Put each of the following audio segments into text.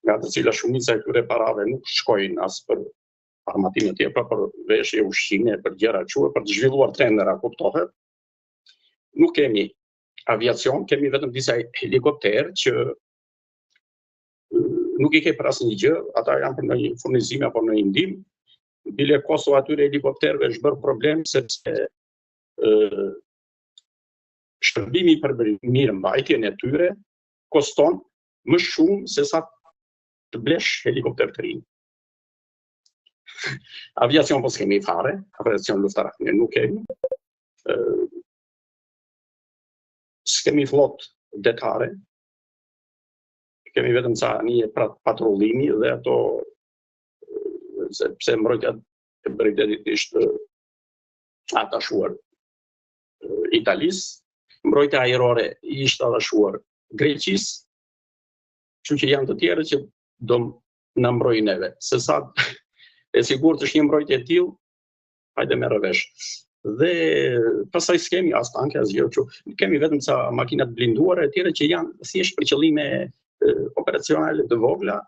Nga të cilat shumica e këtyre parave nuk shkojnë as për armatim e tjerë, por për veshje, ushqime, për gjëra kështu, për të zhvilluar tendera, kuptohet. Nuk kemi aviacion, kemi vetëm disa helikopterë që nuk i ke për asnjë gjë, ata janë për ndonjë furnizim apo ndonjë ndihmë. Bile kosto atyre helikopterëve është bërë problem sepse ë shërbimi për mirëmbajtjen e tyre koston më shumë se sa të blesh helikopter të rinj. Aviacion po s'kemi fare, aviacion luftarak ne nuk kemi. S'kemi flot detare, kemi vetëm ca anije patrullimi dhe ato sepse mbrojtja e bregdetit ishte atashuar Italisë, mbrojtja ajrore i ishte atashuar Greqisë, kështu që janë të tjerë që do na mbrojnë neve. Se sa e sigurt është një mbrojtje e tillë, hajde merre vesh. Dhe pastaj s'kemi as tanke as gjë kështu. Kemi vetëm ca makina të blinduara e tjera që janë thjesht për qëllime operacionale të vogla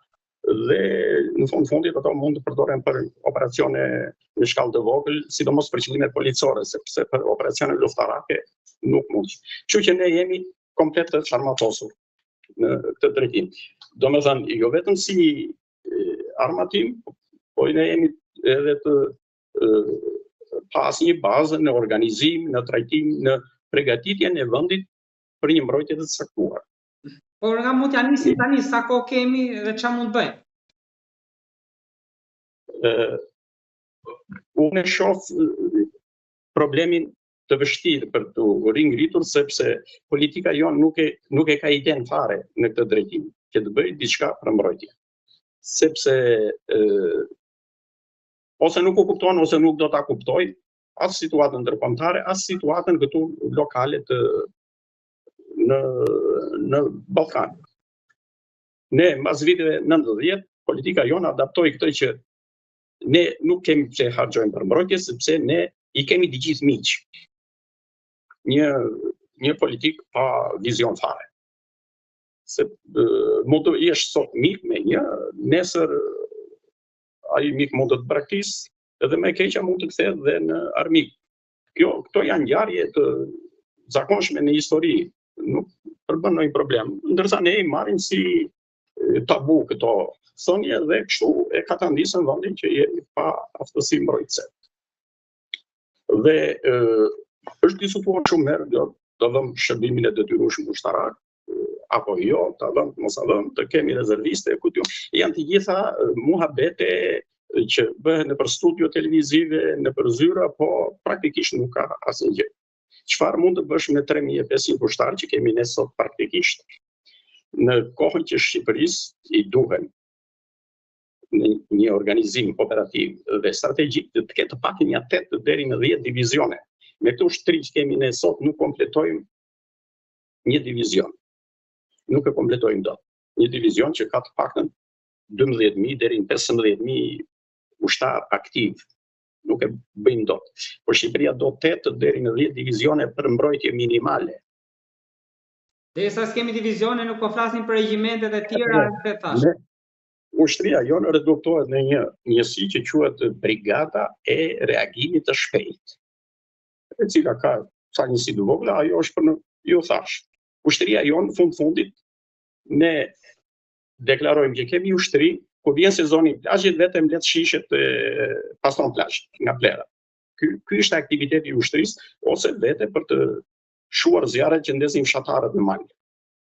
dhe në fund fundit ato mund të përdoren për operacione në shkallë të vogël, sidomos për qëllime policore, sepse për operacione luftarake nuk mund. Kështu që ne jemi komplet të çarmatosur në këtë drejtim. Domethënë, jo vetëm si armatim, po ne jemi edhe të pa asnjë bazë në organizim, në trajtim, në pregatitjen e vendit për një mbrojtje të caktuar. Por nga mund t'ja nisim tani, sa kohë kemi dhe ça mund të bëjmë? Uh, unë e shoh problemin të vështirë për t'u ringritur sepse politika jonë nuk e nuk e ka idenë fare në këtë drejtim, që të bëjë diçka për mbrojtje. Sepse ë ose nuk e kupton ose nuk do ta kuptojë as situatën ndërkombëtare, as situatën këtu lokale të në në Ballkan. Ne mbas viteve 90 politika jonë adaptoi këtë që ne nuk kemi pse harxhojmë për mbrojtje sepse ne i kemi të gjithë miq. Një një politikë pa vizion fare. Se mund të jesh sot mik me një, nesër ai mik mund të të braktisë, edhe më e keqja mund të kthehet dhe në armik. Kjo, këto janë ngjarje të zakonshme në histori, nuk përbën ndonjë problem, ndërsa ne i marrim si tabu këto thënie dhe kështu e katandisëm vendin që jemi pa aftësi mbrojtëse. Dhe e, është diskutuar shumë herë do të vëmë shërbimin e detyrueshëm ushtarak apo jo, ta vëmë, mos ta vëmë, të kemi rezerviste, ku di unë. Janë të gjitha muhabete që bëhen nëpër studio televizive, nëpër zyra, po praktikisht nuk ka asnjë gjë. Çfarë mund të bësh me 3500 ushtarë që kemi ne sot praktikisht? Në kohën që Shqipërisë i duhen në një organizim operativ dhe strategjik të ketë të paktën një 8 deri në 10 divizione. Me këto ushtri që kemi ne sot nuk kompletojmë një divizion. Nuk e kompletojmë dot. Një divizion që ka të paktën 12.000 deri në 15.000 ushtarë aktivë. Nuk e bëjmë dot. Por Shqipëria do 8 deri në 10 divizione për mbrojtje minimale. Derisa s'kemi divizione, nuk po flasim për regjimentet e tjera, e thashë. Ushtria jonë reduktohet në një njësi që quhet Brigada e Reagimit të Shpejtë, e cila ka ca njësi të vogla, ajo është për në, ju thashë. Ushtria jonë, fund fundit, ne deklarojmë që kemi ushtri, kur vjen sezoni i plazhit, vetëm mbledh shishet e pastron plazhin nga plehra. Ky ky është aktiviteti i ushtrisë ose vete për të shuar zjarret që ndezin fshatarët në mal.